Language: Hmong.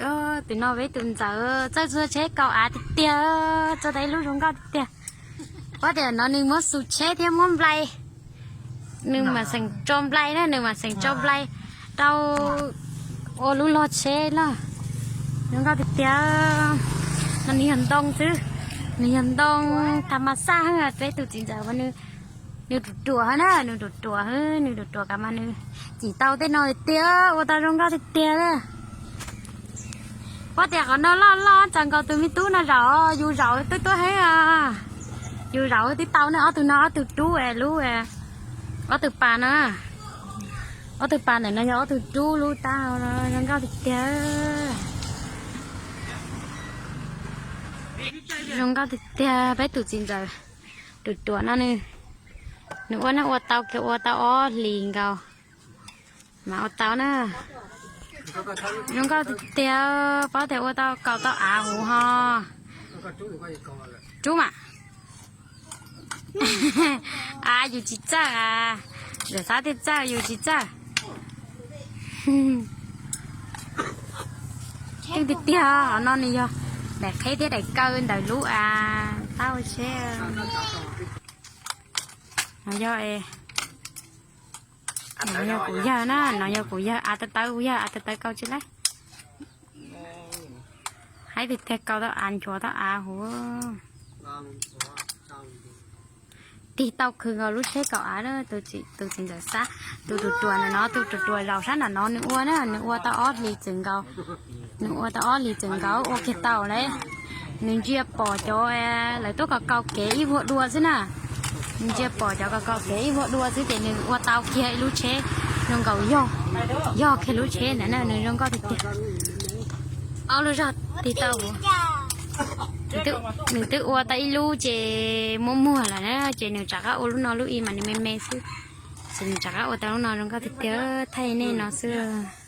Tus no peb tus ntxawm txawj txua tsheb kaus av tiag tiag, txua tau ib lub zoo nkauj tiag tiag. Pab tias no nws muab xus tsheb thiab muab nplai, nws mam xeem tso nplai na, nws mam xeem tso nplai rau ua lub log tsheb loj. Zoo nkauj tiag tiag. No nws yog ntoo xwb, nws yog ntoo tas mas xaj heev. Peb tus txiv ntxawm mas nws ruam ruam na, nws ruam ruam, nws ruam ruam kam mas nws cim tau tej no tiag tiag, ua tau zoo nkauj tiag tiag li. Pab tias qhov no loj loj, tsam nkaus tus me tub no zaum, yus zaum twb tuab heev. Yus zaum twb tau ne, ob tug no ob tug rub es lub, ob tug pas no, ob tug pas ntawm no yog ob tug rub lub tab hau no, zoo nkauj tiag tiag. Zoo nkauj tiag tiag, peb tus txiv ntxawm ruam ruam no nws, nws ua ne ua tau kiag, ua tau ob hlis nkaus mas ua tau na. Zoo nkauj tiag tiag, pab tias ua tau kaus tau av huv ho. Rub mas. Av yus tsis txawj a, ntxawm xab thiaj txawj, yus tsis txawj. Tiag tiag, qhov no nws yog daim qheb thiab daim kaw ntawm lub av, tab ua tsheb. No yog, no yog kuv yawg na, no yog kuv yawg, av tawv tawv, kuv yawg av tawv tawv kaus tsis laib. Haib tiag tiag, kaus tau av, nchuav tau av huv. Tig tau khwv nkaus lub tsheb kaus av, tus txiv ntxawm xab, tus ruam ruam ntawm no, tus ruam ruam zaum sab nram no nws ua na, nws ua tau ob hlis txwm nkaus. Nws ua tau ob hlis txwm nkaus ua kiag tau lawm. Nws ntsia pom cov lawv tuaj kaus kaus kev ib vuag dua xwb na. Nws ntsia pom cov kaus kaus kev ib vuag dua xwb ces nws ua tau kiag ib lub tsheb zoo nkaus, yog kiag lub tsheb ntawd na, nws zoo nkauj tiag tiag. Ob lub zog tig tau huv. Nws twb ua tau ib lub ces muaj muag lawm na, ces nws rov qab ua lub no lub ib mas nws me me xwb, ces nws rov qab ua tau lub no zoo nkauj tiag tiag, thaij nej no xwb.